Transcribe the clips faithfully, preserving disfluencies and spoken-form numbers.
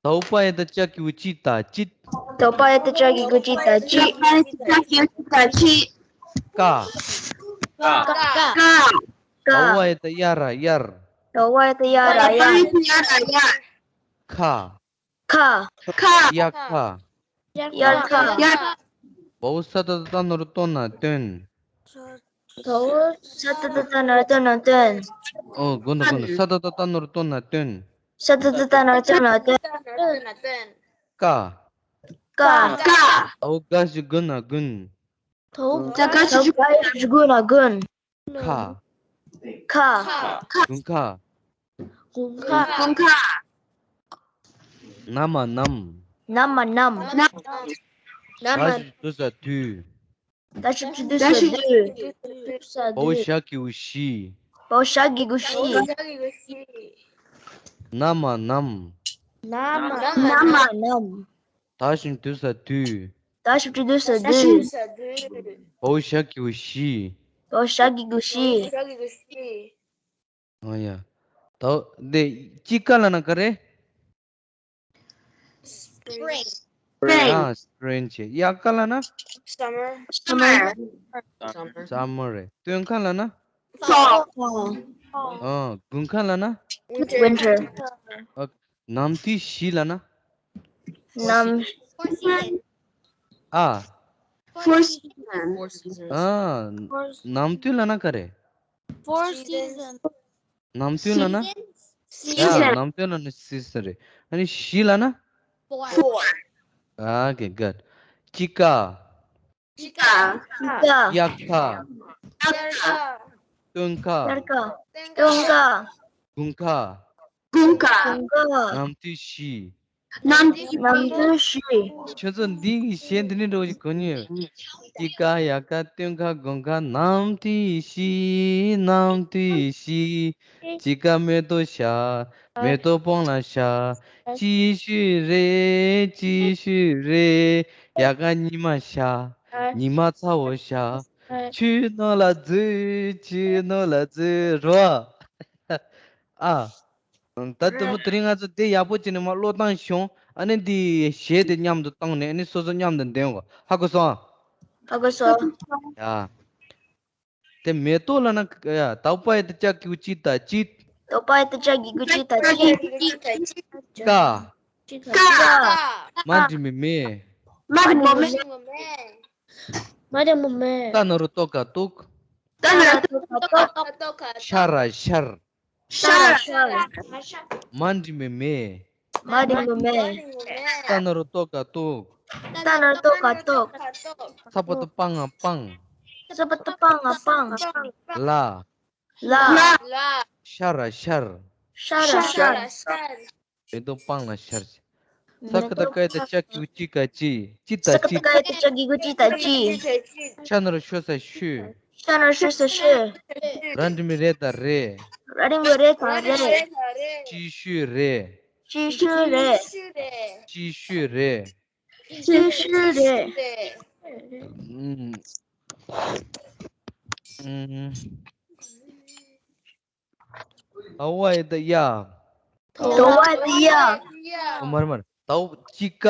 དའོ་པ་ཡ་བཏགས་ཅ་གི་གུ་ཅི་ད་ཅིད། དའོ་པ་ཡ་བཏགས་ཅ་གི་གུ་ཅི་ད་ཅི། ཀ། ཀ། ཀ། ཀ། དའོ་བ་ཡ་བཏགས་ཡ་ར་ཡར། དའོ་བ་ཡ་བཏགས་ཡ་ར་ཡར། ཁ། ཁ། ཁ། ཡ་ཁ། ཡར་ཁ། ཡར་ཁ། བའོ་ས་ད་བཏགས་སྟ་ན་རོ་སྟོ་ན་སྟོན། བའོ་ས་ད་བཏགས་སྟ་ན་རོ་སྟོ་ན་སྟོན། ཨོ་དགོངས་དག་དགོངས་དག་ས་ད་བཏགས་སྟ་ན་རོ་སྟོ་ན་སྟོན། ས་ད་བཏགས་སྟ་ན་རོ་སྟོ་ན་སྟོན། ཀ། ཀ། ཀ། དའོ་ག་ཞབས་ཀྱུ་གུ་ན་གུན། དའོ་ག་ཞབས་ཀྱུ་གུ་ན་གུན། ཁ། ཁ། དགུན་ཁ། དགུན་ཁ། དགུན་ཁ། ན་མ་ནམ། ན་མ་ནམ། ན་མ། ད་ཞབས་ཀྱུ་དུ་ས་དུས། ད་ཞབས་ཀྱུ་དུ་ས་དུས། བའོ་ཞ་གི་གུ་ཞི། བའོ་ཞ་གི་གུ་ཞི། ན་མ་ནམ། ན་མ། ན་མ་ནམ། ད་ཞབས་ཀྱུ་དུ་ས་དུས། ད་ཞབས་ཀྱུ་དུ་ས་དུས། བའོ་ཞ་གི་གུ་ཞི། བའོ་ཞ་གི་གུ་ཞི། ཨ་ཡ། ད་དེ་དཔྱིད་ཀ་ལབ་ན་ག་རེ། Spring. Spring. ཨ་སྤྲིན་བྱས། དབྱར་ཁ་ལབ་ན། Summer. Summer. Summer. Summer རེད། སྟོན་ཁ་ལབ་ན། Fall. Fall. ཨ་དགུན་ཁ་ལབ་ན། Winter. Winter. ཨ་ནམ་དུས་བཞི་ལབ་ན། ནམ། Four seasons. ཨ། Four seasons. Four seasons. ཨ་ནམ་དུས་ལབ་ན་ག་རེ། Four seasons. ནམ་དུས་ལབ་ན། Season. ཡ། Season. ནམ་དུས་ལབ་ན་སི་ཛན་རེད། ཨ་ནི་བཞི་ལབ་ན། Four. Four. Okay, good. དཔྱིད་ཀ། དཔྱིད་ཀ། དཔྱིད་ཀ། དབྱར་ཁ། དབྱར་ཁ། སྟོན་ཁ། དབྱར་ཁ། སྟོན་ཁ། དགུན་ཁ། དགུན་ཁ། དགུན་ཁ། ནམ་དུས་བཞི། ནམ། ནམ་དུས་བཞི། ཁྱོད་ཚོ་འདི་གི་གཞས་འདི་ནས་འགྲོ་གི་གོ་ཉེ། དཔྱིད་ཀ་དབྱར་ཁ་སྟོན་ཁ་དགུན་ཁ་ནམ་དུས་བཞི། ནམ་དུས་བཞི། དཔྱིད་ཀ་མེ་ཏོག་ཤར། མེ་ཏོག་སྤང་ལ་ཤར། སྐྱིད་ཤོས་རེད། སྐྱིད་ཤོས་རེད། དབྱར་ཁ་ཉི་མ་ཤར། ཉི་མ་ཚ་བོ་ཤར། ཆུ་ནང་ལ་འཛུལ། ཆུ་ནང་ལ་འཛུལ་རོ། ཨ། ད་དུ་མོ་དེ་རིང་ང་ཚོ་དེ་ཡག་པོ་བྱས་ནས་མར་ཀློག་སྟངས་ཤོང་། ཨ་ནི་འདི་གཞས་དེ་མཉམ་དུ་བཏང་ནས་ཨ་ནི་སོ་སོ་མཉམ་དུ་འདོན་གོ། ཧ་གོ་སོང་། ཧ་གོ་སོང་། ཡ། དེ་མེ་ཏོག་ལབ་ན་ཡ། དའོ་པ་ཡ་བཏགས་ཅ་གི་གུ་ཅི་ད་ཅིད། དའོ་པ་ཡ་བཏགས་ཅ་གི་གུ་ཅི་ད་ཅིད། ཀ། ཀ། མ་འགྲེང་བུ་མེ། མ་འགྲེང་བུ་མེ། མ་འགྲེང་བུ་མེ། ཏ་ན་རོ་ཏོ་ཀ་ཏོག། ཏ་ན་རོ་ཏོ་ཀ་ཏོག། ཤ་ར་ཤར། ཤ་ར་ཤར། མ་འགྲེང་བུ་མེ། མ་འགྲེང་བུ་མེ། ཏ་ན་རོ་ཏོ་ཀ་ཏོག། ཏ་ན་རོ་ཏོ་ཀ་ཏོག། ས་པ་ཏོ་པ་ང་སྤང་། ས་པ་ཏོ་པ་ང་སྤང་། ལ། ལ། ཤ་ར་ཤར། ཤ་ར་ཤར། མེ་ཏོག་སྤང་ལ་ཤར། ས་ཀ་བཏགས་སྐ་ཡ་བཏགས་སྐྱ་གི་གུ་སྐྱི་ཀ་སྐྱིད། སྐྱིད་ད་སྐྱིད། ས་ཀ་བཏགས་སྐ་ཡ་བཏགས་སྐྱ་གི་གུ་སྐྱིད་ད་སྐྱིད། ཤ་ན་རོ་ཤོ་ས་ཤོས། ཤ་ན་རོ་ཤོ་ས་ཤོས། ར་འགྲེང་བུ་རེ་ད་རེད། ར་འགྲེང་བུ་རེ་ད་རེད། སྐྱིད་ཤོས་རེད། སྐྱིད་ཤོས་རེད། སྐྱིད་ཤོས་རེད། སྐྱིད་ཤོས་རེད། ཨུམ། ཨུམ། དའོ་བ་ཡ་བཏགས་དབྱར། དའོ་བ་ཡ་བཏགས་དབྱར། ཨོ་མར་མར། དའོ་དཔྱིད་ཀ།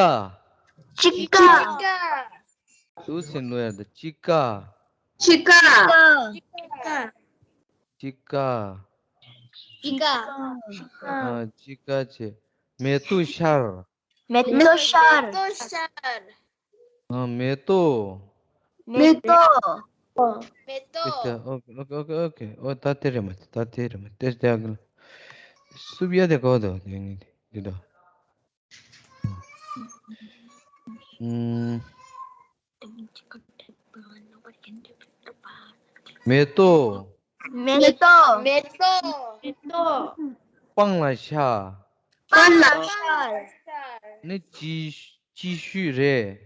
དཔྱིད་ཀ། དུ་སེ་ལོ་ཡ་བཏགས་དཔྱིད་ཀ། དཔྱིད་ཀ། དཔྱིད་ཀ། དཔྱིད་ཀ། ཨ། དཔྱིད་ཀ་བྱས། མེ་ཏོག་ཤར། མེ་ཏོག་ཤར། ཨ། མེ་ཏོག་མེ་ཏོག་མེ་ཏོག་ཨོ་ཁེ། ཨོ་ཁེ། ཨོ་ཁེ། ཨོ་ཁེ། ཨོ་ད་དེ་རེད་མ། ད་དེ་རེད་མ། དེ་དེ་ཨ་ཁེ་ལ། སུབ་ཡ་དེ་གོ་དོ། དེ་ནི་དེ་དོ། ཨུམ། མེ་ཏོག་མེ་ཏོག་མེ་ཏོག་སྤང་ལ་ཤར། སྤང་ལ་ཤར། ནི་སྐྱིད། སྐྱིད་ཤོས་རེད།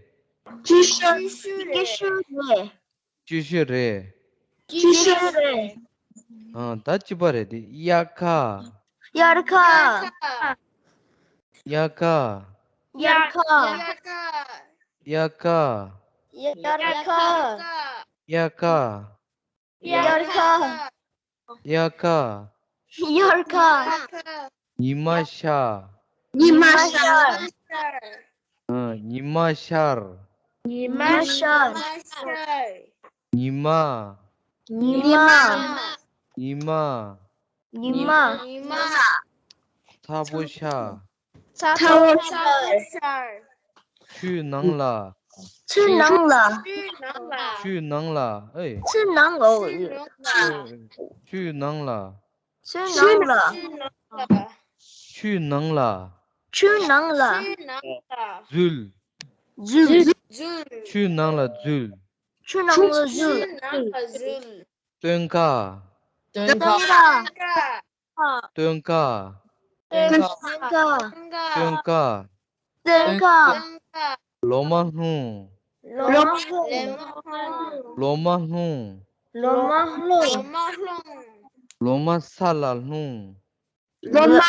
སྐྱིད་ཤོས། སྐྱིད་ཤོས་རེད། སྐྱིད་ཤོས་རེད། སྐྱིད་ཤོས་རེད། ཨ། ད་གཅིག་པ་རེད་དེ། དབྱར་ཁ། དབྱར་ཁ། དབྱར་ཁ། དབྱར་ཁ། དབྱར་ཁ། དབྱར་ཁ། དབྱར་ཁ། དབྱར་ཁ། དབྱར་ཁ། དབྱར་ཁ། དབྱར་ཁ། ཉི་མ་ཤར། ཉི་མ་ཤར། ཉི་མ་ཤར། ཉི་མ་ཤར། ཉི་མ། ཉི་མ། ཉི་མ། ཉི་མ། ཚ་པོ་ཤར། ཚ་པོ་ཤར། ཆུའི་ནང་ལ། ཆུའི་ནང་ལ། ཆུའི་ནང་ལ། ཨེ། ཆུའི་ནང་ལ། ཆུའི་ནང་ལ། ཆུའི་ནང་ལ། ཆུའི་ནང་ལ། ཆུའི་ནང་ལ། འཛུལ། འཛུལ། ཆུའི་ནང་ལ་འཛུལ། ཆུའི་ནང་ལ་འཛུལ། སྟོན་ཁ། སྟོན་ཁ། སྟོན་ཁ། སྟོན་ཁ། སྟོན་ཁ། སྟོན་ཁ། སྟོན་ཁ། ལོ་མ་ལྷུང་། ལོ་མ་ལྷུང་། ལོ་མ་ལྷུང་། ལོ་མ་ལྷུང་། ལོ་མ་ས་ལ་ལྷུང་། ལོ་མ།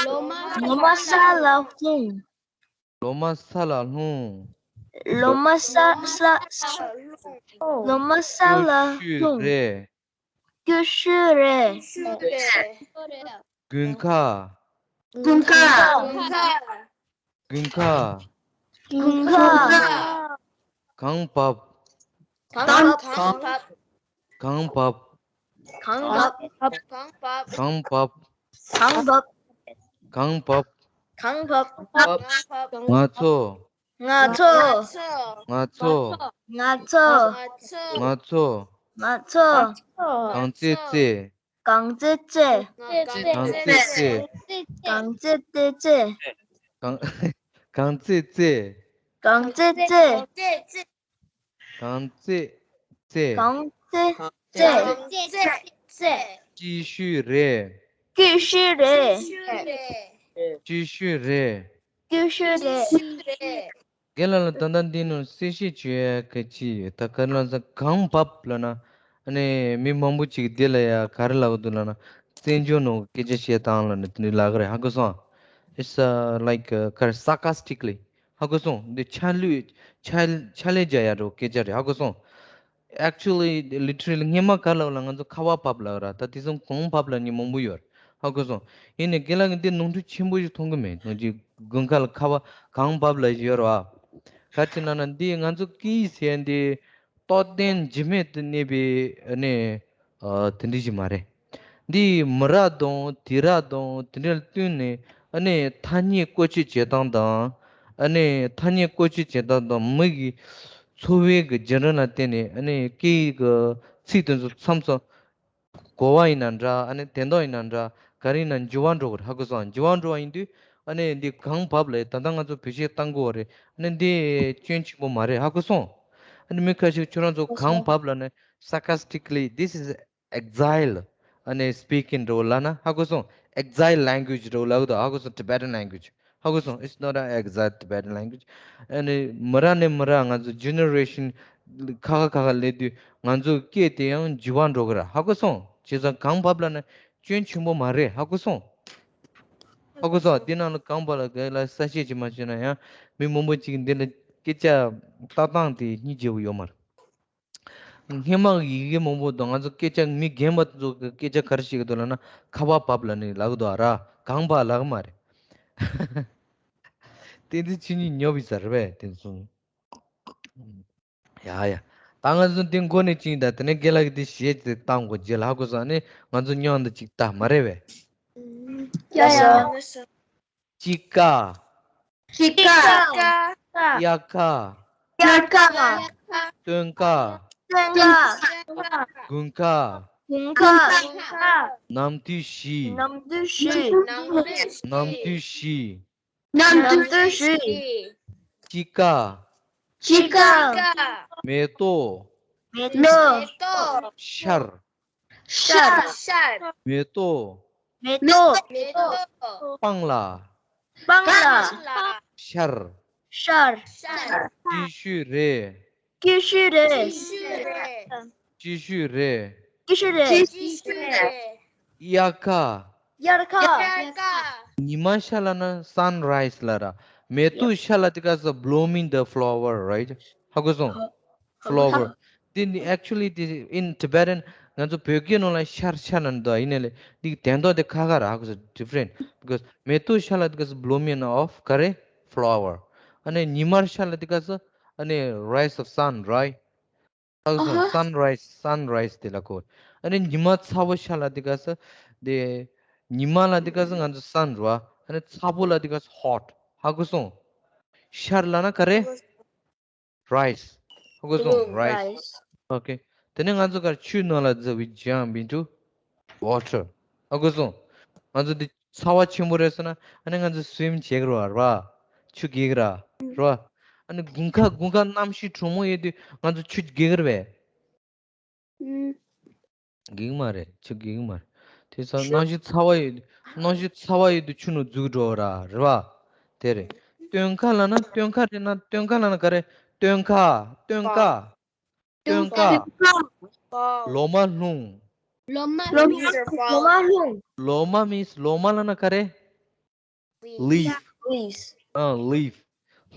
ལོ་མ་ས་ལ་ལྷུང་། ལོ་མ་ས་ལ་ལྷུང་། ལོ་མ་ས་ས། ལོ་མ་ས་ལ་ལྷུང་། ཀུ་ཤུ་རེད། ཀུ་ཤུ་རེད། དགུན་ཁ། དགུན་ཁ། དགུན་ཁ། དགུན་ཁ། གངས་བབས། གངས་བབས། གངས་བབས། གངས་བབས། གངས་བབས། གངས་བབས། གངས་བབས། གངས་བབས། ང་ཚོ། ང་ཚོ། ང་ཚོ། ང་ཚོ། ང་ཚོ། ང་ཚོ། གངས་རྩེད་རྩེད། གངས་རྩེད་རྩེད། གངས་རྩེད་རྩེད། གངས་རྩེད་རྩེད། གངས་རྩེད་རྩེད། གངས་རྩེད་རྩེད། གངས་རྩེད་རྩེད། གངས་རྩེད་རྩེད། ཀུ་ཤུ་རེད། ཀུ་ཤུ་རེད། ཀུ་ཤུ་རེད། ཀུ་ཤུ་རེད། རྒན་ལགས་ལ་ད་ལྟ་འདི་ནང་གསལ་བཤད་བྱེད་ཡ་གི་ཅི་ཡོད། ད་ག་ལ་ས་གངས་བབས་ལབ་ན། ཨ་ནི་མི་མང་པོ་ཅིག་འདི་ལ་ཡ་ག་རེ་ལབ་འདུག་ལབ་ན། བཙན་བྱོལ་ནང་སྐད་ཆ་བཤད་སྟངས་ལབ་ནི་དེ་འདྲ་ལབ་གི་རེད། ཧ་གོ་སོང་། It's uh, like uh, kind of sarcastically. ཧ་གོ་སོང་། འདི་ཆ་ལུས་ཆ་ཆ་ལས་རྒྱག་ཡ་འདྲ་སྐད་ཆ་རེད། ཧ་གོ་སོང་། Actually, literally སྔོན་མ་ག་ལབ་ལ་ང་ཚོ་ཁ་བ་བབས་ལབ་ར། ད་དེ་ཚོ་གངས་བབས་ལབ་ནི་མང་པོ་ཡོད་རེད། ཧ་གོ་སོང་། ཡིན་ནའི་རྒན་ལགས་ཀྱིས་འདི་ནོར་འཁྲུལ་ཆེན་པོ་ཞིག་མཐོང་གི་མེད། ནང་ཅིག་དགུན་ཁ་ལ་ཁ་བ་གངས་བབས་ལབ་ཡོད་རེད་བ། ག་ཅི་ལབ་ན་འདི་ང་ཚོ་སྐད་ཡིག་ཟེར་ཡ་འདི་རྟོགས་ལྡན་འཇིགས་མེད་དུ་གནས་པའི་ཨ་ནི་ཨ་དེ་འདྲ་ཞིག་མ་རེད། འདི་མི་རབས་དང་དུས་རབས་དང་དེ་འདྲ་ལ་བསྟུན་ནས་ཨ་ནི་ཐ་སྙད་བཀོལ་སྤྱོད་བྱེད་སྟངས་དང་། ཨ་ནི་ཐ་སྙད་བཀོལ་སྤྱོད་བྱེད་སྟངས་དང་། མི་གི་འཚོ་བའི་གི་བརྒྱུད་རིམ་ལ་བརྟེན་ནས་ཨ་ནི་སྐད་ཡིག་གི་ཚིག་དེ་ཚོ་མཚམས་མཚམས་གོ་བ་ཡིན་ན་འདྲ། ཨ་ནི་དོན་དག་ཡིན་ན་འདྲ། ག་རེ་ཡིན་ན་འགྱུར་བ་འགྲོ་གི་རེད། ཧ་གོ་སོང་། འགྱུར་བ་འགྲོ་བ་ཡིན་དུས་ཨ་ནི་འདི་གངས་བབས་ལབ་ད་ལྟ་ང་ཚོ་བེད་སྤྱོད་བཏང་གི་ཡོད་རེད། ཨ་ནི་འདི་སྐྱོན་ཆེན་པོ་མ་རེད། ཧ་གོ་སོང་། ཨ་ནི་མི་ཁ་ཤས་ཁྱོད་རང་ཚོ་གངས་བབས་ལབ་ནས་sarcastically, this is exile, ཨ་ནི་speaking འདྲ་བོ་ལབ་ན་ཧ་གོ་སོང་། Exile language འདྲ་བོ་ལབ་གི་འདུག་ཧ་གོ་སོང་། Tibetan language. ཧ་གོ་སོང་། It's not an exile Tibetan language. ཨ་ནི་མི་རབས་ནས་མི་རབས་ང་ཚོ་generation ཁ་ཁ་ཁ་ཁ་སླེབས་དུས་ང་ཚོ་སྐད་དེ་ཡང་འགྱུར་བ་འགྲོ་གི་རེད། ཧ་གོ་སོང་། བྱས་ཙང་གངས་བབས་ལབ་ན་སྐྱོན་ཆེན་པོ་མ་རེད། ཧ་གོ་སོང་། ཧ་གོ་སོང་། འདི་ནང་ལ་གངས་བབས་ལབ་ག་ལ་གསལ་བཤད་ཅིག་མ་བྱས་ན་ཡང་མི་མང་པོ་ཅིག་འདི་ལ་སྐད་ཆ་ལྟ་སྟངས་དེ་སྙིང་རྗེ་པོ་ཡོད་མ་རེད། སྔོན་མ་གི་ཡི་གེ་མང་པོ་དང་ང་ཚོ་སྐད་ཆ་མི་རྒན་པ་ཚོ་གི་སྐད་ཆ་ག་རེ་བཤད་ཀྱི་འདུག་ལབ་ན་ཁ་བ་བབས་ལབ་ནི་ལབ་གི་འདུག་ཨ་ར། གངས་བབས་ལབ་གི་མ་རེད། དེ་འདི་ཆོས་ཉིད་ཉོབ་ཡི་ཟེར་བས་དེ་ཚོ། ཡ་ཡ། ད་ང་ཚོ་འདི་མགོ་ནས་ཅིག་ད་དེ་ནས་རྒན་ལགས་ཀྱིས་འདི་གཞས་ཅིག་བཏང་དགོས་རྗེས་ལ་ཧ་གོ་སོང་། ཨ་ནི་ང་ཚོ་མཉམ་དུ་ཅིག་ལྟ་མ་རེད་བས། ཡ་ཡ། དཔྱིད་ཀ། དཔྱིད་ཀ། དབྱར་ཁ། དབྱར་ཁ། སྟོན་ཁ། སྟོན་ཁ། དགུན་ཁ། དགུན་ཁ། ནམ་དུས་བཞི། ནམ་དུས་བཞི། ནམ་དུས་བཞི། ནམ་དུས་བཞི། དཔྱིད་ཀ། དཔྱིད་ཀ། མེ་ཏོག། མེ་ཏོག། ཤར། ཤར། མེ་ཏོག། མེ་ཏོག། སྤང་ལ། སྤང་ལ། ཤར། ཤར། ཀུ་ཤུ་རེད། ཀུ་ཤུ་རེད། ཀུ་ཤུ་རེད། ཀུ་ཤུ་རེད། དབྱར་ཁ། དབྱར་ཁ། ཉི་མ་ཤར་ལབ་ན་sunrise ལབ་ར། མེ་ཏོག་ཤར་ལབ་དེ་ག་ས་blooming the flower, right? ཧ་གོ་སོང་། Flower. དེ་ནི་actually དེ་in Tibetan ང་ཚོ་བོད་སྐད་ནང་ལ་ཤར་ཤར་ལབ་འདུག་ཡིན་ནའི་ལས་འདི་དོན་དག་དེ་ཁ་ཁ་ར་ཧ་གོ་སོང་། different because མེ་ཏོག་ཤར་ལབ་དུས་སྐབས་སུ་blooming of ག་རེ་flower། ཨ་ནི་ཉི་མར་ཤར་ལབ་དུས་སྐབས་སུ་ཨ་ནི་rise of sun, right? ཧ་གོ་སོང་། ཨ་ཧ། sunrise, sunrise དེ་ལ་གོ། ཨ་ནི་ཉི་མ་ཚ་པོ་ཤར་ལབ་དུས་སྐབས་སུ་དེ་ཉི་མ་ལབ་དུས་སྐབས་སུ་ང་ཚོ་sun རེད་བ། ཨ་ནི་ཚ་པོ་ལབ་དུས་སྐབས་སུ་hot། ཧ་གོ་སོང་། ཤར་ལབ་ན་ག་རེ། rise། ཧ་གོ་སོང་། rise། okay དེ་ནས་ང་ཚོ་གར་ཆུ་ནང་ལ་འཛུལ་བའི་jump into water། ཧ་གོ་སོང་། ང་ཚོ་འདི་ཚ་བ་ཆེན་པོ་རེད་ཟེར་ན་ཨ་ནི་ང་ཚོ་swim བྱེད་ཀྱི་རེད་བ། ཆུ་རྒྱག་གི་ར་རེད་བ། ཨ་ནི་དགུན་ཁ་དགུན་ཁ་གནམ་གཤིས་གྲང་མོ་ཡོད་དུས་ང་ཚོ་ཆུ་རྒྱག་གི་རེད་པས། ཨུམ། རྒྱག་མ་རེད། ཆུ་རྒྱག་མ་རེད། དེ་ཚོ་གནམ་གཤིས་ཚ་བ་ཡོད། གནམ་གཤིས་ཚ་བ་ཡོད་དུས་ཆུ་ནང་འཛུལ་འགྲོ་ར་རེད་བ། དེ་རེད། སྟོན་ཁ་ལབ་ན་སྟོན་ཁ་རེད་ན་སྟོན་ཁ་ལབ་ན་ག་རེ། སྟོན་ཁ། སྟོན་ཁ། སྟོན་ཁ། ལོ་མ་ལྷུང་། ལོ་མ་ལྷུང་། ལོ་མ་ལྷུང་། ལོ་མ་means ལོ་མ་ལབ་ན་ག་རེ། leaf། leaf། ཨ་leaf།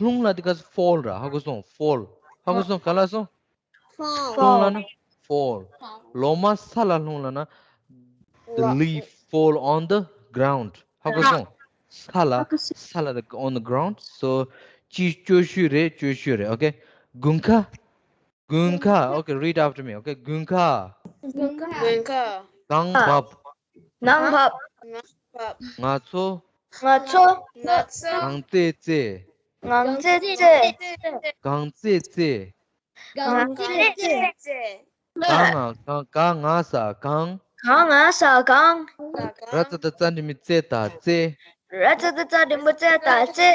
ལྷུང་ལབ་དུས་སྐབས་སུ་fall ར། ཧ་གོ་སོང་། fall། ཧ་གོ་སོང་། ག་ལབ་སོང་། fall། ལྷུང་ལབ་ན་fall། ལོ་མ་ས་ལ་ལྷུང་ལབ་ན་the leaf fall on the ground། ཧ་གོ་སོང་། ས་ལ། ས་ལ་on the ground། so ཅི་སྐྱོ་ཤོས་རེད། སྐྱོ་ཤོས་རེད། okay དགུན་ཁ། དགུན་ཁ། okay read after me. okay དགུན་ཁ། དགུན་ཁ། དགུན་ཁ། གངས་བབས། གངས་བབས། ང་ཚོ། ང་ཚོ། གངས་རྩེད་རྩེ། གངས་རྩེད་རྩེ། གངས་རྩེད་རྩེ། གངས་རྩེད་རྩེ། ག་ང་ག་ག་ང་ས་གངས། ག་ང་ས་གངས། ར་ཙ་ད་ཙ་འགྲེང་བུ་རྩེ་ད་རྩེ། ར་ཙ་ད་ཙ་འགྲེང་བུ་རྩེ་ད་རྩེ།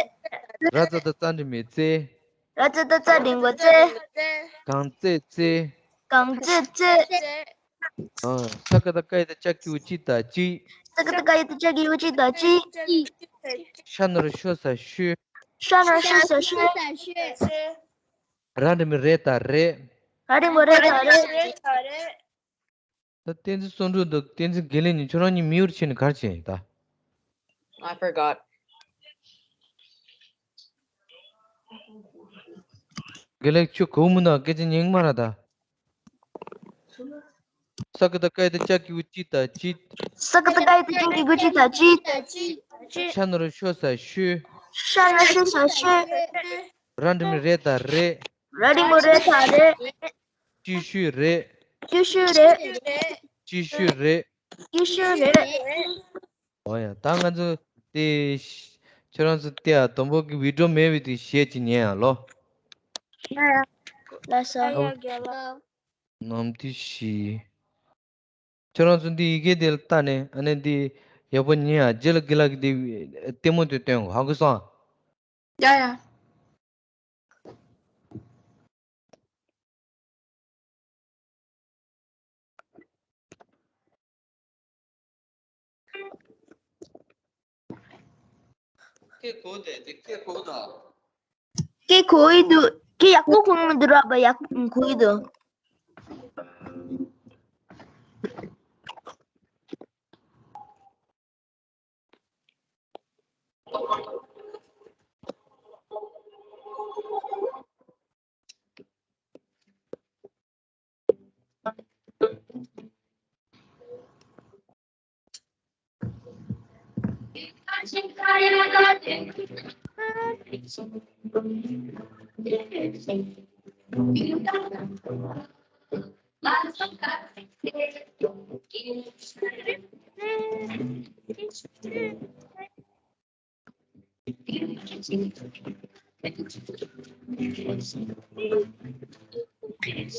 ར་ཙ་ད་ཙ་འགྲེང་བུ་རྩེ། ར་ཙ་ད་ཙ་འགྲེང་བུ་རྩེ། གངས་རྩེད་རྩེ། གངས་རྩེད་རྩེ། ཨ། ས་ཀ་བཏགས་སྐ་ཡ་བཏགས་སྐྱ་གི་གུ་སྐྱི་ད་སྐྱིད། ས་ཀ་བཏགས་སྐ་ཡ་བཏགས་སྐྱ་གི་གུ་སྐྱི་ད་སྐྱིད། ཤ་ན་རོ་ཤོ་ས་ཤོས། ཤ་ན་རོ་ཤོ་ས་ཤོས། ར་འགྲེང་བུ་རེ་ད་རེད། ར་འགྲེང་བུ་རེ་ད་རེད། ད་བསྟན་འཛིན་བསམ་གྲུབ་དང་བསྟན་འཛིན་དགེ་ལེགས་གཉིས་ཁྱོད་རང་གཉིས་མི་ཡུལ་ཕྱིན་ནས་ག་རེ་བྱས་ཡིན་ད། I forgot. དགེ་ལེགས་ཁྱོད་གོ་མི་འདུག་སྐད་ཆ་ཉན་གི་མ་རེད་ད། ས་ཀ་བཏགས་སྐ་ཡ་བཏགས་སྐྱ་གི་གུ་སྐྱི་ད་སྐྱིད། ས་ཀ་བཏགས་སྐ་ཡ་བཏགས་སྐྱ་གི་གུ་སྐྱི་ད་སྐྱིད། ཤ་ན་རོ་ཤོ་ས་ཤོས། ཤ་ན་རོ་ཤོ་ས་ཤོས། ར་འགྲེང་བུ་རེ་ད་རེད། ར་འགྲེང་བུ་རེ་ད་རེད། སྐྱིད་ཤོས་རེད། སྐྱིད་ཤོས་རེད། སྐྱིད་ཤོས་རེད། སྐྱིད་ཤོས་རེད། འོ་ཡ། ད་ང་ཚོ་དེ་ཁྱོད་རང་ཚོ་དེ་ཡ་དང་པོ་གི་བི་ཌིའོ་མེད་པའི་དེ་གཞས་ཅིག་ཉན་ཡ་ལོ། ལགས་སོ། ནམ་དུས་བཞི། ཁྱོད་རང་ཚོ་འདི་ཡི་གེ་དེ་ལ་ལྟ་ནས་ཨ་ནི་འདི་ཡག་པོ་ཉན་ཡ། རྗེས་ལ་དགེ་ལགས་ཀྱིས་འདི་ལྟད་མོ་དེ་སྟོན་དགོས། ཧ་གོ་སོང་། ཡ་ཡ། སྐད་གོ་དེ་དེ་སྐད་གོ་དང་། སྐད་གོ་ཡི་འདུག་སྐད་ཡག་པོ་གོ་མི་འདུག་ར་བ། ཡག་པོ་གོ་ཡི་འདུག་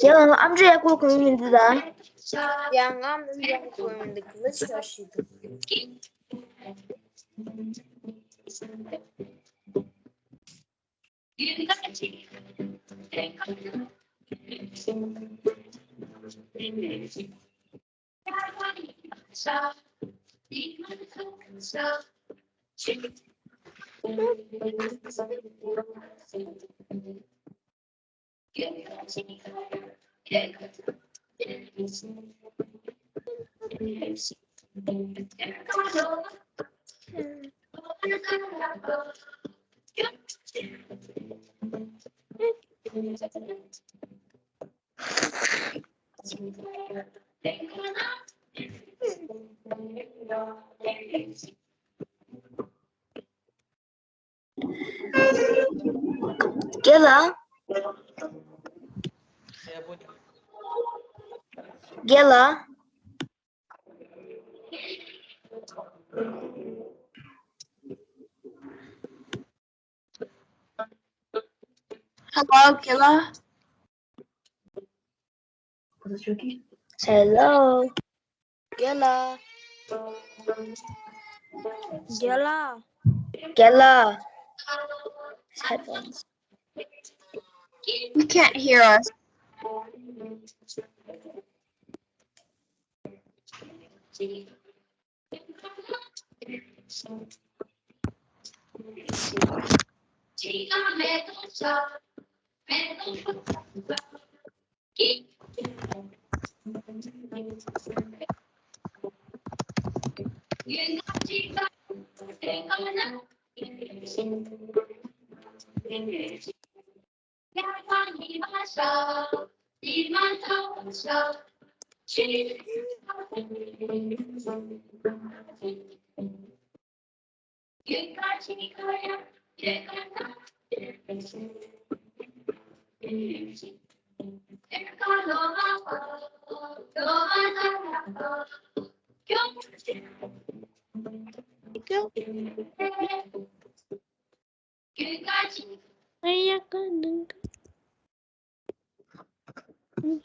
ཡང་ཨམ་ཅོག་ཡག་པོ་གོ་མི་འདུག་ད། ཡང་ཨམ་ཅོག་ཡག་པོ་གོ་མི་འདུག་ལགས་སོ། ཞུ་འདུག་རྒན་ལགས། རྒན་ལགས། Hello, རྒན་ལགས། Hello. རྒན་ལགས། རྒན་ལགས། རྒན་ལགས། Headphones. We can't hear us.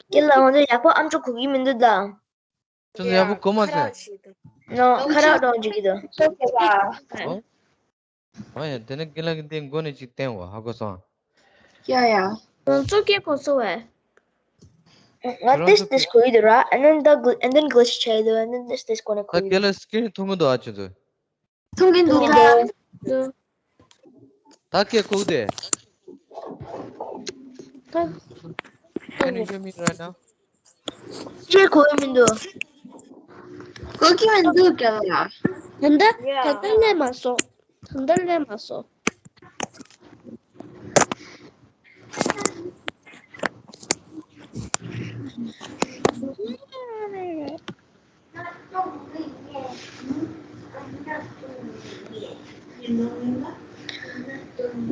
རྒན་ལགས། ང་ཚོ་ཡག་པོ་ཨམ་ཅོག་གོ་གི་མི་འདུག་ད། ཁྱོད་ཚོ་ཡག་པོ་གོ་མ་སོང་། ནོ། ཁ་རག་འགྲོ་འཇུག་གི་འདུག་ཨོ། ཨོ་ཡ། དེ་ནས་རྒན་ལགས་ཀྱིས་འདི་མགོ་ནས་ཅིག་བསྟན་འོ། ཧ་གོ་སོང་། ཡ་ཡ། ང་ཚོ་སྐད་གོ་སོང་བས། ང་ཏིས་ཏིས་གོ་ཡི་འདུག་ར། And then the gl- and then glitch བྱས་འདུག and then this this གོ་ནས་གོ་ད་ཡི་རྒན་ལགས་སི་ཀི་རིན་མཐོང་གི་འདུག་ཨ། ཁྱོད་ཚོ། མཐོང་གི་འདུག་ད། ད་སྐད་གོ་གི་འདུག Can you hear me right now? སྐད་གོ་གི་མི་འདུག་གོ་གི་མི་འདུག་རྒན་ལགས། ད་ལྟ་ད་ལྟ་སླེབས་མ་སོང་། ད་ལྟ་སླེབས་མ་སོང་།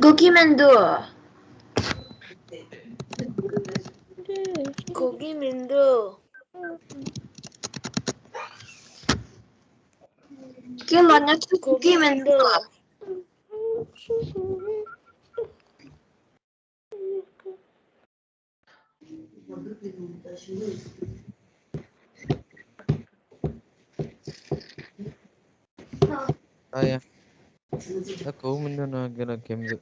གོ་གི་མི་འདུག་གོ་གི་མི་འདུག་རྒན་ལགས། ང་ཚོ་གོ་གི་མི་འདུག་ཨ་ཡ། ད་གོ་མི་འདུག་ན་རྒན་ལགས་གེམ་འདུག་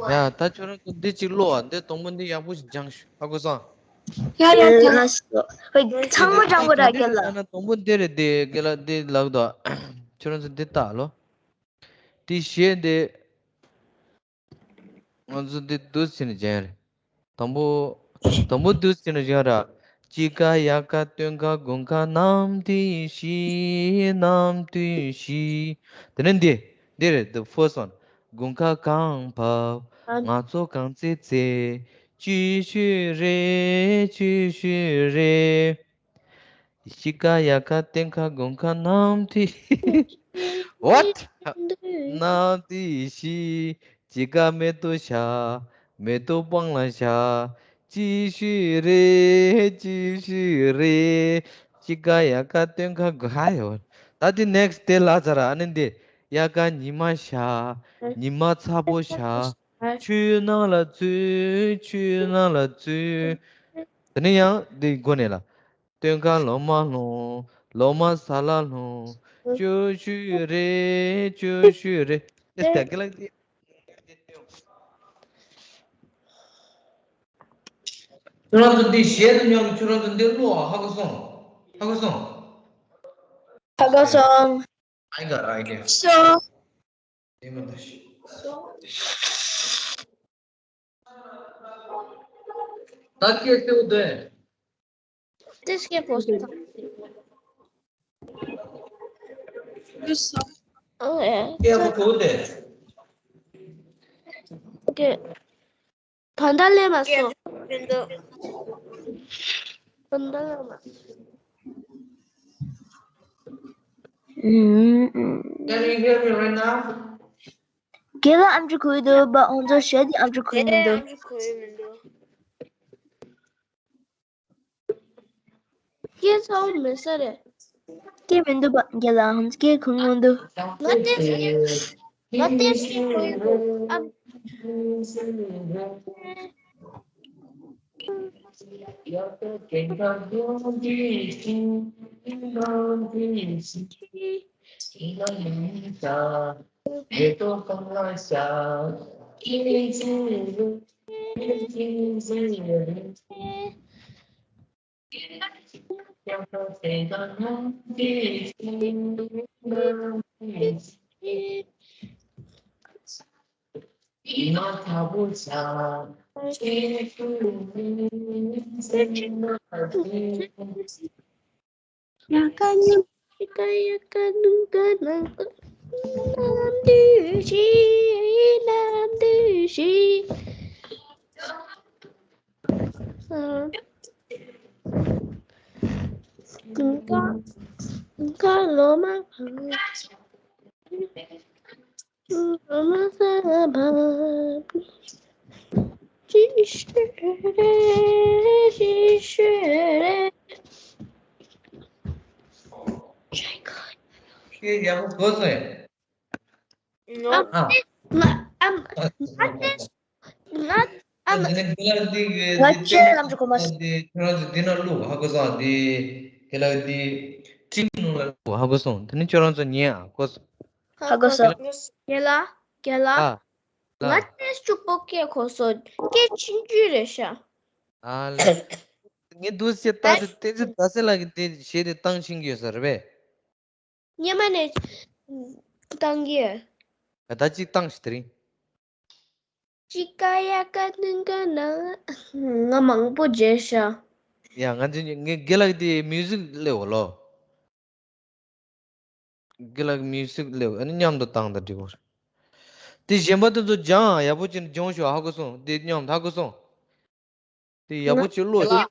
ཡ། ད་ཁྱོད་རང་ཚོ་འདི་གཅིག་ཀློག་ཨ། འདི་དང་པོ་འདི་ཡག་པོ་ཞིག་སྦྱངས་ཤོག་ཧ་གོ་སོང་། ཡ་ཡ་རྒན་ལགས། ལགས་སོ། ཧོꯏ། ཚང་མ་སྦྱང་དགོས་ར་རྒན་ལགས། ཨ་ན་དང་པོ་འདི་རེད། འདི་རྒན་ལགས་འདི་ལབ་འདུག་ཁྱོད་རང་ཚོ་འདི་ལྟ་ལོ། འདི་གཞས་འདི། ང་ཚོ་འདི་འདུག་སེ་ནས་སྦྱང་རེད། དང་པོ། དང་པོ་འདུག་སེ་ནས་སྦྱང་ར། དཔྱིད་ཀ་དབྱར་ཁ་སྟོན་ཁ་དགུན་ཁ་ནམ་དུས་བཞི། ནམ་དུས་བཞི། དེ་ནས་འདི། འདི་རེད། the first one. དགུན་ཁ་གངས་བབས། ང་ཚོ་གངས་རྩེད་རྩེད། ཅི་ཞིག་རེད། ཅི་ཞིག་རེད། དཔྱིད་ཀ་དབྱར་ཁ་སྟོན་ཁ་དགུན་ཁ་ནམ་དུས། What? ནམ་དུས་བཞི། དཔྱིད་ཀ་མེ་ཏོག་ཤར། མེ་ཏོག་སྤང་ལ་བཞག་ཅི་ཞིག་རེད། ཅི་ཞིག་རེད། དཔྱིད་ཀ་དབྱར་ཁ་སྟོན་ཁ་དགུན་ཧ་ཡོད། ད་དེ་next དེ་ལ་ཚར་ཨ་ནི་འདི། དབྱར་ཁ་ཉི་མ་ཤར། ཉི་མ་ཚ་པོ་ཤར། ཆུའི་ནང་ལ་འཛུལ། ཆུའི་ནང་ལ་འཛུལ། དེ་ནས་ཡང་འདི་མགོ་ནས་ལ། སྟོན་ཁ་ལོ་མ་ལྷུང་། ལོ་མ་ས་ལ་ལྷུང་། ཅི་ཞིག་རེད། ཅི་ཞིག་རེད། དེ་ལྟ་གི་ལ། ཁྱོད་རང་ཚོ་འདི་གཞས་དང་མཉམ་དུ་ཁྱོད་རང་ཚོ་འདི་ཀློག་ཨ། ཧ་གོ་སོང་། ཧ་གོ་སོང་། ཧ་གོ་སོང་། I got idea. So. དེ་མ་ད་ཤི། ད་སྐད་སེའུ་དེ། དེ་སྐད་པོ་སུ་དང་། ཨོ་ཨེ། སྐད་པོ་གོ་དེ། ཨོ་ཀེ། ད་ལྟ་སླེབས་མ་སོང་། མི་འདུག Can you hear me right now? རྒན་ལགས་ཨམ་ཅོག་གོ་གི་འདུག་པ། ཨོང་ཚོ་ཞེ་དེ་ཨམ་ཅོག་གོ་གི་མི་འདུག་ཨམ་ཅོག་གོ་གི་མི་འདུག་སྐད་ཚ་བོ་མེད་ས་རེད། སྐད་མི་འདུག་པ། རྒན་ལགས་ཨམ་སྐད་གོ་གི་མི་འདུག་ང་ཏོག་ཙམ་ང་ཏོག་ཙམ་གོ་གི་འདུག་ཨམ། ཁྱེད་ཡག་པོ་གོ་སོང་ཡ། ཨ། ཨ། ང་ཨ། ཨ། ང་ཏོག་ཙམ་ང་ཨ། ང་ཁྱེད་རང་ཚོ་གོ་མ་སོང་། ཁྱེད་རང་ཚོ་འདི་ན་བླུག་ཧ་གོ་སོང་། འདི་ཁྱེད་ལ་འདི་ཊིང་ནང་ལ་བླུག་ཧ་གོ་སོང་། དེ་ནི་ཁྱེད་རང་ཚོ་ཉན་ཨ་གོ་སོང་། ཧ་གོ་སོང་། རྒན་ལགས། རྒན་ལགས། ཨ། ལ། ང་ཏོག་ཙམ་སྐྱུག་པོ་སྐད་གོ་སོང་། སྐད་ཆུང་ཆུང་རེད་ཤག་ཨ་ལ། ངས་འདུག་སེ་ལྟ་སེ་བལྟས་ཚེ་ད་སེ་ལ་གི་དེ་གཞས་དེ་བཏང་ཤེས་ཀྱི་ཡོད་ས་རེད་པས། སྔོན་མ་ནས་བཏང་གི་ཡོད། ད་ཅིག་བཏང་ཞིག་དེ་རིང་། གཅིག་ཀ་ཡ་ཀ་གཉིས་ཀ་ན། ང་མང་པོ་བརྗེད་ཤག་ཡ་ང་ཚོ་ངའི་དགེ་ལགས་དེ་མིའུ་ཟིག་སླེབས་འོ་ལོ། དགེ་ལགས་མིའུ་ཟིག་སླེབས། ཨ་ནི་མཉམ་དུ་བཏང་དང་འགྲིག་གོ། དེ་གཞན་པ་དེ་ཚོ་སྦྱང་ཡག་པོ་བྱས་ནས་སྦྱོང་ཤོག་ཧ་གོ་སོང་། དེ་མཉམ་དུ་ཧ་གོ་སོང་། དེ་ཡག་པོ་བྱས་བློ་ཞིག་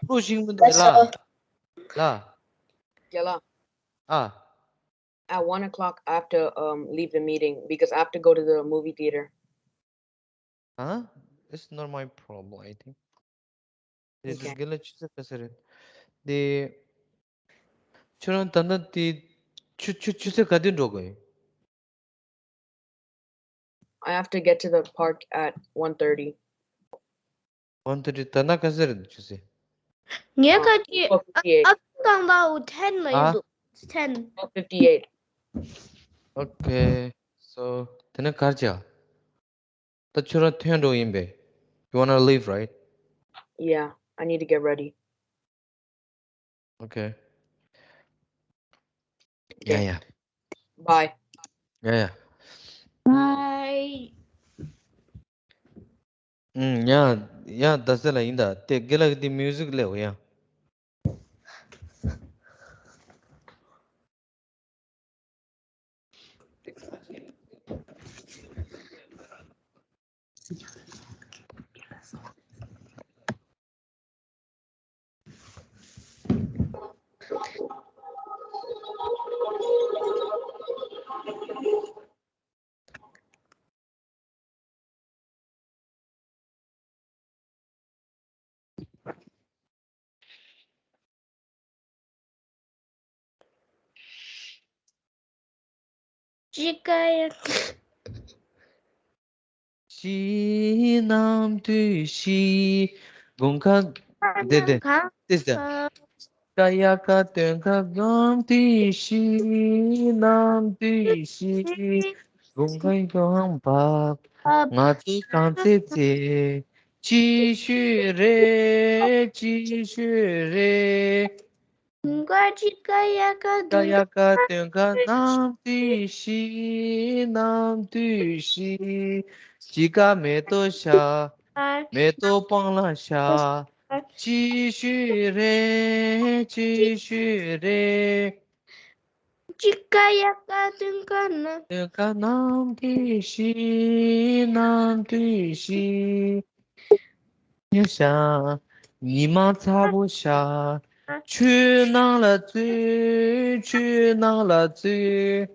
བློ་ཞིག་མི་འདུག་ལ། ལ། རྒན་ལགས། ཨ། At one o'clock, I have to um leave the meeting because I have to go to the movie theater. Huh? It's not my problem, I think. དེ་དེ་Okay. དགེ་ལགས་ཆུ་ཚོད་ག་ཚོད་རེད། དེ། ཁྱོད་རང་ད་ལྟ་དེ། ཆུ་ཆུ་ཆུ་ཚོད་ག་དུས་འགྲོ་དགོས་ཡིན། I have to get to the park at one thirty. One thirty ད་ལྟ་ག་ཚོད་རེད་ཆུ་ཚོད། ངས་ཁ་ཅིག Twelve fifty-eight. ཨ་ཨ་ཁུ་གང་ལ་འུ་ten ལ་ཡིན་འདུག ten. Twelve fifty-eight. Okay, so དེ་ནས་གར་བྱ། ད་ཁྱོད་རང་ཐོན་འགྲོ་ཡིན་པས། You wanna leave, right? Yeah, I need to get ready. Okay. Yeah, yeah. Bye. Yeah, yeah. Bye. ཨུམ། ཡ། ཡ་ད་སེ་ལ་ཡིན་ད། དེ་དགེ་ལགས་དེ་མིའུ་ཟིག་སླེབས་ཡ། ཅི་ཀ་ཡ། ཤི་ནམ་དུས་ཤི། དགུན་ཁ། དེ་དེ། དེ་དེ། ཀ་ཡ་ཀ་སྟོན་ཁ་གམ་དུས་ཤི། ནམ་དུས་ཤི། དགུན་ཁ་གམ་བབ། ང་ཚོ་གང་ཚེ་ཚེ། ཅི་ཤུ་རེ། ཅི་ཤུ་རེ། ཀ་ཅི་ཀ་ཡ་ཀ་ཀ་ཡ་ཀ་སྟོན་ཁ་ནམ་དུས་ཤི། ནམ་དུས་ཤི། ཅི་ཀ་མེ་ཏོག་ཤ། མེ་ཏོག་སྤང་ལ་ཤ། ཅི་ཤུ་རེ། ཅི་ཤུ་རེ། ཅི་ཀ་ཡ་ཀ་སྟོན་ཁ་ན། སྟོན་ཁ་ནམ་དུས་ཤི། ནམ་དུས་ཤི། ཉི་ཤ། ཉི་མ་ཚ་པོ་ཤར། ཆུ་ནང་ལ་འཛུལ། ཆུ་ནང་ལ་འཛུལ།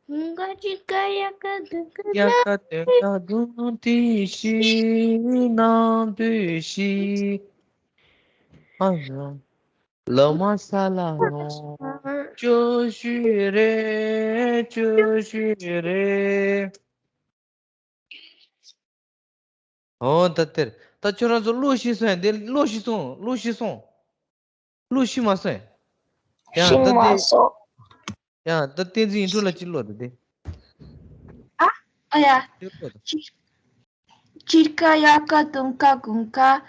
དགུན་ཁ་དཔྱིད་ཀ་དབྱར་ཁ་སྟོན་ཁ། དབྱར་ཁ་སྟོན་ཁ། དགུན་དུས་བཞི། ནམ་དུས་བཞི། ཨ་ཡ། ལོ་མ་ས་ལ་ལྷུང་། སྐྱོ་ཤོས་རེད། སྐྱོ་ཤོས་རེད། ཨོ་ད་དེར་ད་ཁྱོད་རང་ཚོ་ཀློག་ཤེས་སོང་ཡ། དེ་ཀློག་ཤེས་སོང་། ཀློག་ཤེས་སོང་། ཀློག་ཤེས་མ་སོང་ཡ། ཡང་ཤེས་ད་མ་དེ་སོང་། ཡང་ད་བསྟན་འཛིན་ཡིན་འགྲོ་ལ་ཅི་ཀློག་ད་དེ། ཨ་ཨ་ཡ། དེ་ཀློག་ད། དཔྱིད་དཔྱིད་ཀ་དབྱར་ཁ་སྟོན་ཁ་དགུན་ཁ།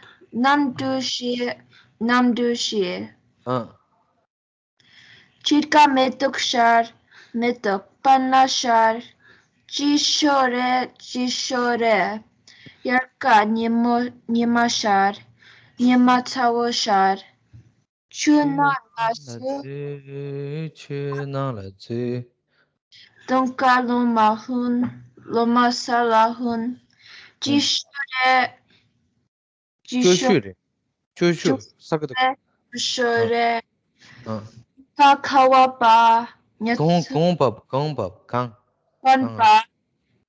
ནམ་དུས་བཞི། ནམ་དུས་བཞི། ཨ། དཔྱིད་ཀ་མེ་ཏོག་ཤར། མེ་ཏོག་སྤང་ལ་ཤར། སྐྱིད་ཤོས་རེད། སྐྱིད་ཤོས་རེད། དབྱར་ཁ་ཉི་མོ་ཉི་མ་ཤར། ཉི་མ་ཚ་བོ་ཤར། ཆུ་ནང་ལ་འཛུལ། ཆུ་ནང་ལ་འཛུལ། སྟོན་ཁ་ལོ་མ་ལྷུང་། ལོ་མ་ས་ལ་ལྷུང་། སྐྱིད་ཤོས་རེད། སྐྱིད་སྐྱོ་ཤོས། ཤོས་རེད། སྐྱོ་ཤོས། སྐྱོ་ས་ཀ་ཏོ། རེད། སྐྱིད་ཤོས་རེད། ཨ། ཁ་ཁ་བ་པ། ཉི་གང་ཚུ། གང་བབ། གང་བབ། གང་། གང་བབ།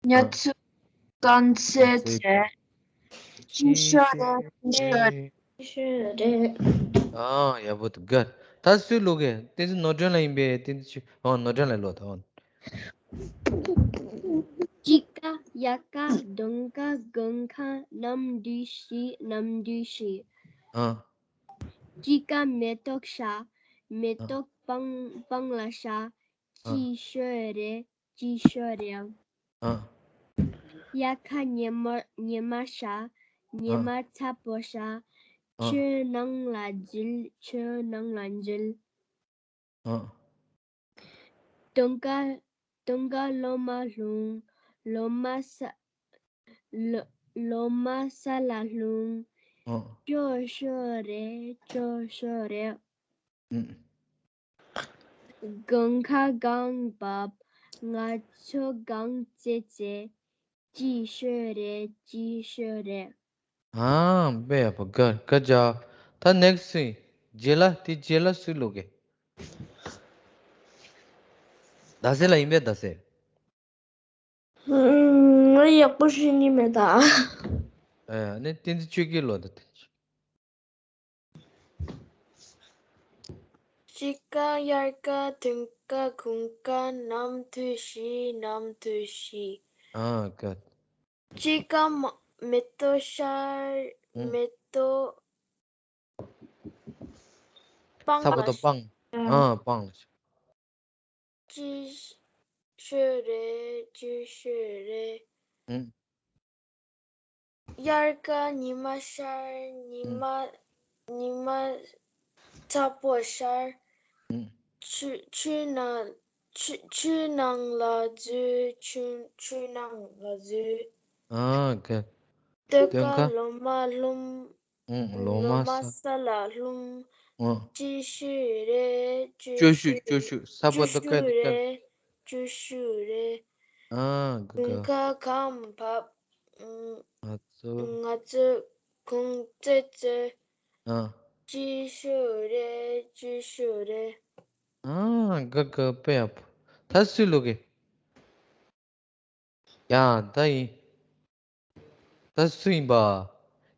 ཉི་ཚུ་གང་ཚེ་ཚེ། སྐྱིད་ཤོས་རེད། སྐྱིད་ཤོས་རེད། སྐྱིད་ཤོས་རེད། ཨ་ཡག་པོ་འདུག་ག། ད་སུས་ཀློག་གི། བསྟན་འཛིན་ནོར་སྒྲོན་ལགས་ཡིན་པས། བསྟན་འཛིན་ཆོས། ཨོ་ནོར་སྒྲོན་ལགས་ཀློག་ད། ཨོ། དཔྱིད་ཀ་དབྱར་ཁ་སྟོན་ཁ་དགུན་ཁ། ནམ་དུས་བཞི། ནམ་དུས་བཞི། ཨ། དཔྱིད་ཀ་མེ་ཏོག་ཤར། མེ་ཨ། ཏོག་སྤང་སྤང་ལ་ཤར། ཨ། སྐྱིད་ཤོས་རེད། སྐྱིད་ཤོས་རེད། ཨ། དབྱར་ཁ་ཉི་མ་ཉི་མ་ཤར། ཉི་ཨ། མ་ཚ་པོ་ཤར། ཨ། ཆུ་ནང་ལ་འཛུལ། ཆུ་ནང་ལ་འཛུལ། ཨ། སྟོན་ཁ་སྟོན་ཁ་ལོ་མ་ལྷུང་། ལོ་མ་ས་ལོ་ལོ་མ་ས་ལ་ལྷུང་། ཨ། སྐྱོ་ཤོས་རེད། སྐྱོ་ཤོས་རེད། ཨུམ། དགུན་ཁ་གངས་བབས། ང་ཚོ་གངས་རྩེད་རྩེད། སྐྱིད་ཤོས་རེད། སྐྱིད་ཤོས་རེད། ཨ། དཔེ་ཡག་པོ། དགའ་དགའ་བྱ། ད་ནེག་སི་སུ་ཡིན། རྗེས་ལ་དེ་རྗེས་ལ་སུས་ཀློག་གི། ཟླ་ཟེར་ལ་ཡིན་པས། ཟླ་ཟེར། ང་ཡག་པོ་ཤེས་ནི་མེད་ད། ཨ་ནི་བསྟན་འཛིན་ཆོས་སྐྱིད་ཀློག་ད། དཔྱིད་ཀ་དབྱར་ཁ་སྟོན་ཁ་དགུན་ཁ། ནམ་དུས་བཞི། ནམ་དུས་བཞི། ཨ་ཀ། དཔྱིད་ཀ་མ་མེ་ཏོག་ཤར། ཨུམ། མེ་ཏོག་སྤང་ཚ་པོ་ལ་ཏོ་སྤང་། ཨ་སྤང་ལ། སྐྱིད་ཤོས་རེད། སྐྱིད་ཤོས་རེད། ཨུམ། དབྱར་ཁ་ཉི་མ་ཤར། ཉི་ཨུམ། མ་ཉི་མ་ཚ་པོ་ཤར། ཨུམ། ཆུ་ཆུ་ནང་ཆུ་ཆུ་ནང་ལ་འཛུལ། ཆུ་ཆུ་ནང་ལ་འཛུལ། ཨ་ཀ། སྟོན་སྟོན་ཁ་ཁ། ལོ་མ་ལྷུང་། ཨུམ། ལོ་ལོ་མ་མ་ས། ས་ལ་ལྷུང་། ཨུམ། སྐྱིད་ཤོས་རེད། སྐྱིད་སྐྱོ་ཤོས། སྐྱོ་ཤོས། ས་པ་སྐྱོ་ཏ་ཀ་ཤོས་ཏ་ཀ། རེད། སྐྱིད་ཤོས་རེད། ཨ་ཀ་དགུན་ཀ། ཁ་གངས་བབས། ཨུམ། ང་ཚོ། ང་ཚོ་གངས་རྩེད་རྩེད། ཨ། སྐྱིད་ཤོས་རེད། སྐྱིད་ཤོས་རེད། ཨ་ཀ་ཀ། དཔེ་ཡག་པོ། ད་སུས་ཀློག་གི། ཡ་ད་ཡིན། ད་སུ་ཡིན་པ།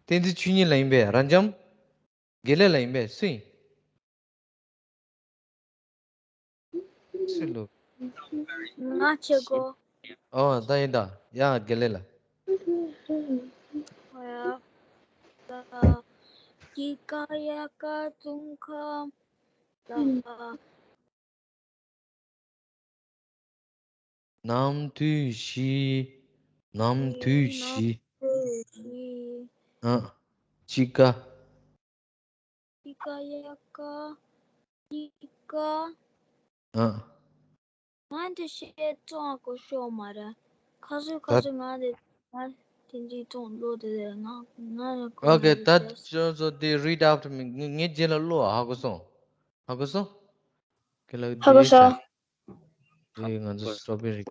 བསྟན་འཛིན་ཆོས་ཉིད་ལགས་ཡིན་པས། རབ་འབྱམས་དགེ་ལེགས་ལགས་ཡིན་པས། སུ་ཡིན། སུ་ལོ། ང་ཆེ་གོ། ཨོ་ད་ཡིན་ད། ཡ་དགེ་ལེགས་ལགས། ཨོ་ཡ། ད་དཔྱིད་ཀ་དབྱར་ཁ་སྟོན་ཁ། ད། ནམ་དུས་བཞི། ནམ་དུས་བཞི། ནམ་དུས་བཞི། ཨ། དཔྱིད་ཀ། དཔྱིད་ཀ་དབྱར་ཁ། དཔྱིད་ཀ། ཨ། ང་འདི་བཤད་ཙང་གོ་ཤོག་མ་རེད། ཁ་སོ་ཁ་ད་སོ་ང་འདི་ང་དེ་འདྲའི་ཙང་ཀློག་དེ་ང་ང་ལ་གོ་མ་Okay རེད་ད་དེ། So so they read after me. ངས་རྗེས་ལ་ཀློག་ཧ་གོ་སོང་། ཧ་གོ་སོང་། ཁྱེད་ལ་ཧ་གོ་སོང་། དེ་ང་ཚོ་strawberry།